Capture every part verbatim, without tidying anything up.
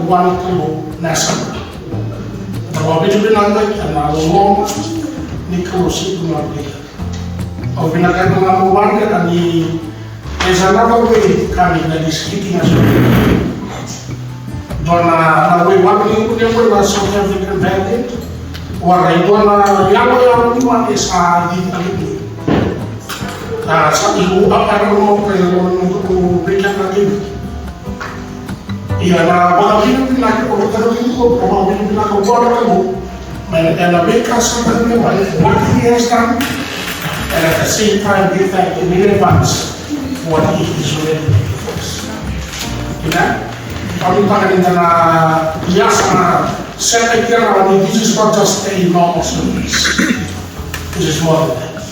Vua na Kalou na yasana. Na vakavinavinaka kei na loloma ni Kalou se tu na vei. Au vinakata na nomu vale ka ni e sa na vei ka ni na distriki na so. Dua na, na vei vale ni kune mo na South African Band. Warai dua na yalo yalo ni ma e sa di tali. Na sa iu a para mo pe mo mo pe ka na di. Ia na vakavinavinaka, o vakavinavinaka, o vakavinavinaka vua na Kalou. Mai na veika sa tau mai, what he has done, and at the same time give thank in advance for what he is already doing for us. Amen? Kami taka ni na ia sa na seta kira na ni, this is not just a normal service. This is more than that.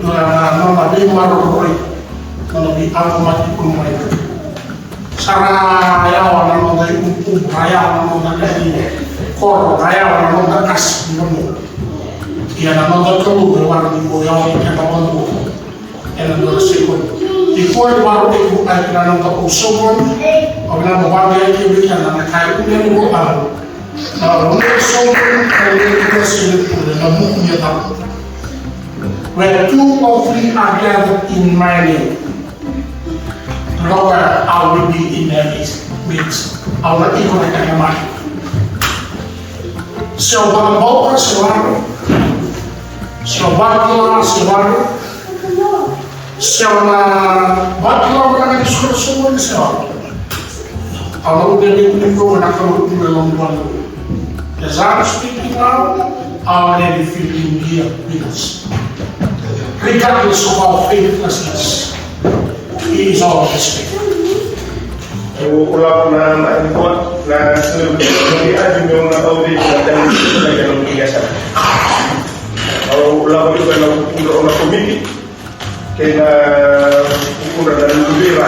Na, na, na, na veimaroroi, na, na veiaumati kunu mai. Sa ra yawa na noda iukuuku, ra yawa na noda kai koro, ra yawa na noda kasi ni vanua. Ia na noda Kalou e wara ni ko yawa ni keda vanua. Ena noda sekoni. Iko ni wara ni ko ai na noda o sokoni, o na mo wara ni ai ke vei na na kai kune ni ko aro. Na noda sokoni, ka ni ko sele kune na muku ni ata. Where two or three are gathered in my name, Lord, I will be in their midst. Au na tiko na kena mai. Se o vakabauta se wale, se o vakila se wale, se o na vakila o na kena sura sura se wale. Au na ude ni kuni kau na kau kuni na lombuana. As I'm speaking now, I already feel him here with us. Regardless of our faithlessness, he is always faithful. Au lako na na import na sila ni aju meu na au dei na tani na kena mutiasa. Au lako ni na kundra ona komiti. Kei na kukuna na luvira.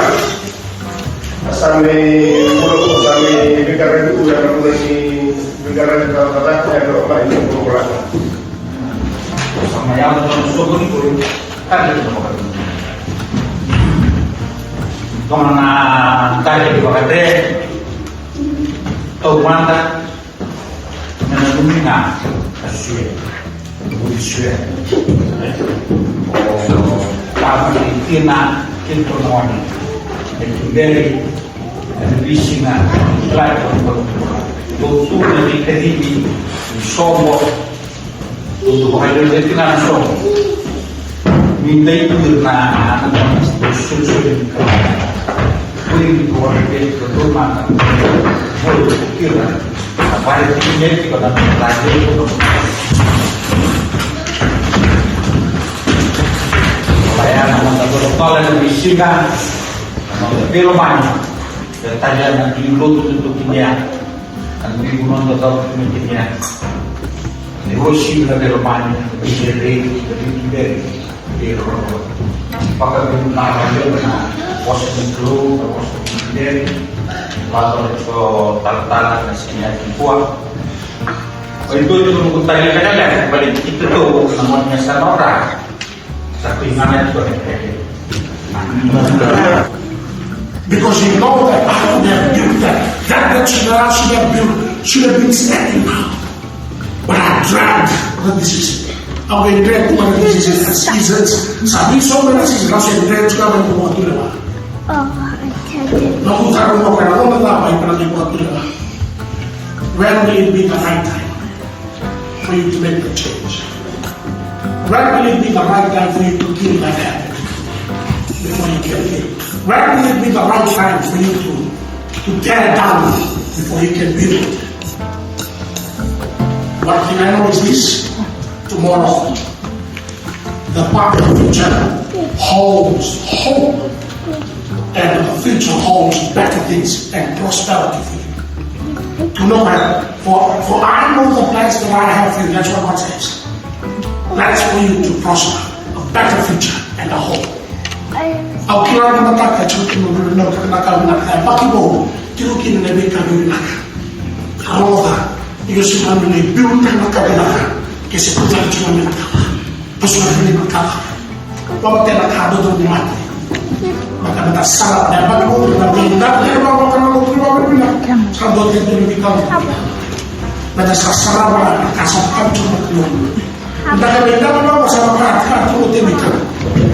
A sa mai bula ko sa mai veiqaravi ura na bula ni veiqaravi na vata e dro mai ni bula bula. Sa mai yaga na soqo ni koi. Tagi na vakatere. Toma na tagi na vakatere. Taumada. Ena nomuni na ka sue, muri sue. O tama kei tina kei tonagone. E tuberi, e na veisiga, kila e tonagone. Dou tu na veikacivi ni soqo. Dou tu vakayacori tina na soqo. Ni dai tu na, na, na, na, solisoli ni Kalou. Oi ni ko ora ke ko dou mata. Oi ko kila. Na vale tiko nei tiko na vale tiko na. Vaya na mata dolo pala na veisiga. Na mata pelo mani. Ia tale na dui lotu tu tu kina ya. Na dui noda cau tu kina ya. Ni vosi na vei romani, na vei rei, na vei tiberi, vei roro. Vakavinaka na vosa ni Kalou, na vosa ni tiberi. Lako na tiko talatala na siga nikua. Oi dua tiko noqu tagi lekaleka, baleta keitou na gone ni yasana o Ra. Sa koya ga na tiko na keke. Because you know that I could have built that. That that should have, should have built, should have been standing now. But I dragged the decision. Au qai drag tu na decision na seasons. Sa vei so many seasons, au sa drag tu na mani ko tu leva. Oh, I can't do it. Na ku taru mo kana ko na ta mai kana ko tu leva. When will it be the right time for you to make the change? When will it be the right time for you to kill that habit before you can heal? When will it be the right time for you to, to tear down before you can build? One thing I know is this: tomorrow, the path of the future holds hope, and the future holds better things and prosperity for you. To know that, for, for I know the plans that I have for you. That's what God says. Plans for you to prosper, a better future, and a hope. Au kila na mataka tiko kina na ka vinaka, na ka vinaka e baki vou tiko kina na veika vinaka. Rogoca, iko sega ni biu na ka vinaka ke se kuta tiko na vinaka. Pasu na vinaka. Vakamatei na ka dodonu ni mate. Vakamatei sara na yabaki vou na vinaka, na yabaki vou na vinaka. Dua tale tolu ni ka. Meda sa sarava na ka sa tukuna tiko na Kalou. Meda ka meda ka meda sa meda ka tukuna tiko na Kalou.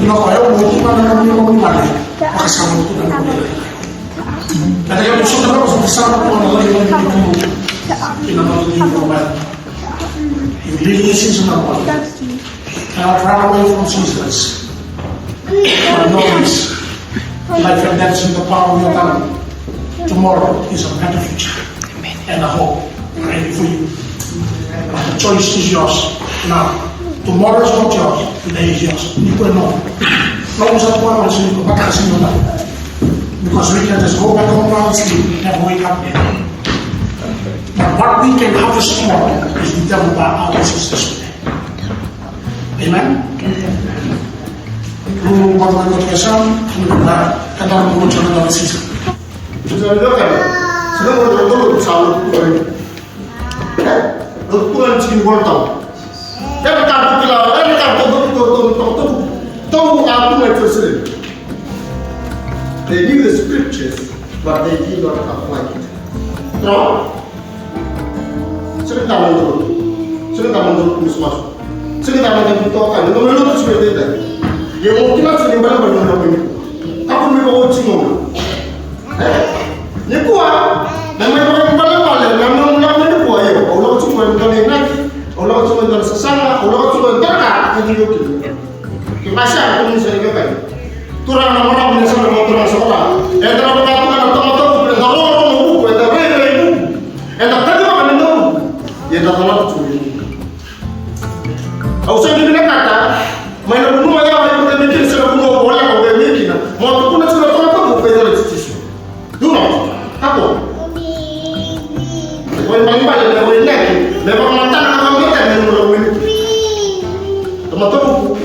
Io, o yau mo tukuna na nomu, nomu vale. Vaka sa mo tukuna na nomu vale. Meda ka mo sa meda sa tukuna na nomu vale. Io, mo tukuna na nomu vale. You live in the season of life. Cannot run away from Jesus. But know this, life and death is in the power of your tongue. Tomorrow is a better future and a hope ready for you. But the choice is yours now. Tomorrow is not yours. Today is yours. Ni ko e nomu. Nomu sa tomorrow, ni ko e nomu. Because we can just go back home now and sleep, never wake up again. But what we can harvest tomorrow is determined by our choices today. Amen. Ru vakavanua kei sa, ru na kada ru na kada sisa. Sisa ni doka. Sisa ni doka, sisa ni doka. Eh? Doka ni sisa ni doka. Era ka tu kila, era ka tu, tu, tu. They knew the scriptures, but they did not apply it. True? Sega ni da mada lotu. Sega ni da mada lotu masumasu. Sega ni da mada lotu toka. Ni da mada lotu sega ni da. Ia mo kila sega ni balebale na mada lotu. Kakua ni vakaoti ga. E? Nikua, na mai vakabalebale na mada lotu nikua, io. Au lako tiko e dua na inaki, au lako tiko e dua na sasaga, au lako tiko e dua na ka, ka ni lotu. Ke vaka sa, kemuni sa na veiwekani. Turaga na marama, ni sa na turaga sa vaka. Eda na vaka tu na tamata vuku, eda roro na vuku, eda rairai vuku. Eda kacivaka na vuku. Ia eda calata tu na vuku. Au sa ni vinakata, mai na vanua ya, mai na vanua ya, mai na vanua ya, mai na vanua ya. Mo tukuna tu na tamata vuku, eda na titisu. Dua na, kakua. Oi, balebale, oi, inaki, me vakamatana na vakamatana, me nuna wini. Tamata vuku.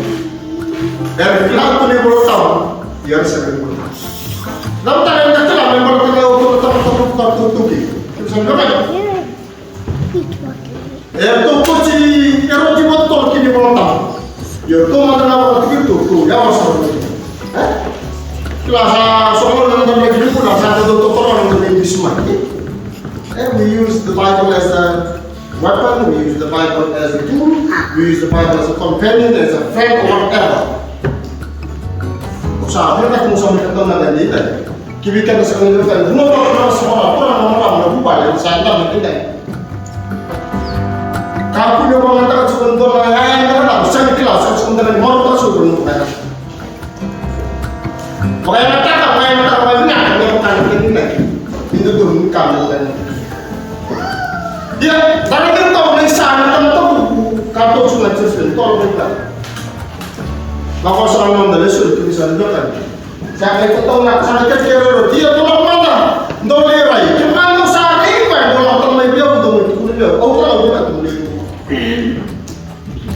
Era kila tu na iVolatabu, ia era sega ni kila. Na vata era kila, me baleta na tamata vuku ka tutuki. Kila sa ni kila. E totosi, e roti vakatotolo ki na iVolatabu. Ia tou mada na vakatiki tou, tou, ia vasa. E? Kila sa, so na noda mai ki na vula, sa tou totolo na noda mai bisimaki. And we use the Bible as a weapon, we use the Bible as a tool, we use the Bible as a companion, as a friend, or whatever. Sa, vei na ka mo sa mai ka tona na dina. Ki vei keda sa mai ka tona. Mo ka tona sa mara, tona na mara, na vuvale, sa na mai ka tona. Ka kune mo na taka tiko na dona, ya, ya, na, na, sa ni kila, sa, sa, na, na, mara, sa, sa, na, na. Vakayagataka, vakayagataka vakavinaka, vakayagataka vakavinaka. Ni dodonu ni ka me vakayagataka. Ia, dara ni tau na isa, na tau na tau, ka tau tu na Jerusalem, tau na tau. Vaka sa na noda lesoni, tu ni sa ni vakayagataka. Sa qai tau na, sa na kerekere, ia tau na mada, dau lerai. Ke mada sa qai, dau na tau mai vei au, dau mai tukuni vei au. Au tau na vei au, dau mai tukuni.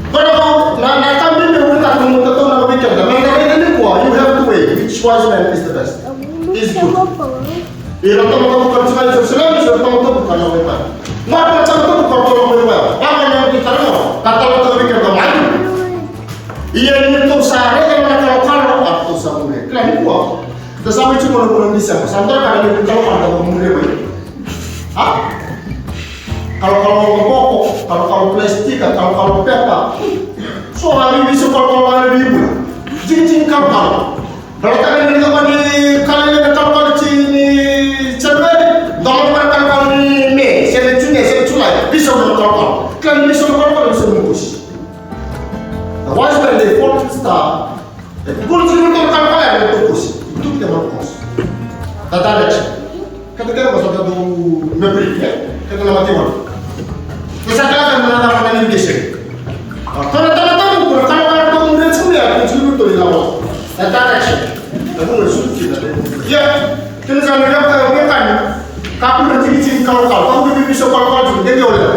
Koya na, na ka bibi au vinakata meu tautaunaka vei keda. Na ka bibi nikua, you have to weigh which wise man is the best. Is good. Ira tamata vuka tiko i Jerusalemi, ira tamata vuka na wai mai. Mata na tamata vuka tiko na wai mai. Vaka na ki tara mo, ka tamata vei keda mai. Ia ni tou sa raica na kalokalo, a tou sa muria. Kila nikua. Da sa mai tiko na vula ni December. Sa dua na ka na kalokalo da muria mai. A? Kalokalo boko, kalokalo plastika, kalokalo pepa. So a veiso kalokalo a veibula. Jijini kalokalo. Baleta ni loma ni kalele na kalokalo ni January, loma ni kalokalo ni May, se ni June, se ni July, veiso na kalokalo. Kila ni veiso na kalokalo, veiso na mosi. The wise men, they follow the star. E tukuna tiko na kalokalo ya na tokosi, e tukuna na tokosi. The direction. Keda keda ko sa dau memory, e? Keda na mate wana. Ko sa kala na na na navigation. A, ko na tana tamu ko na kalokalo ko na tiko ya ko tiko to ni na wa. The direction. Na ko na sutu kina. Ia, kena sa na ya ka ko kani. Ka ko na tiki tiki kalokalo. Ka ko bibi so kalokalo tiko. Kena ya wala.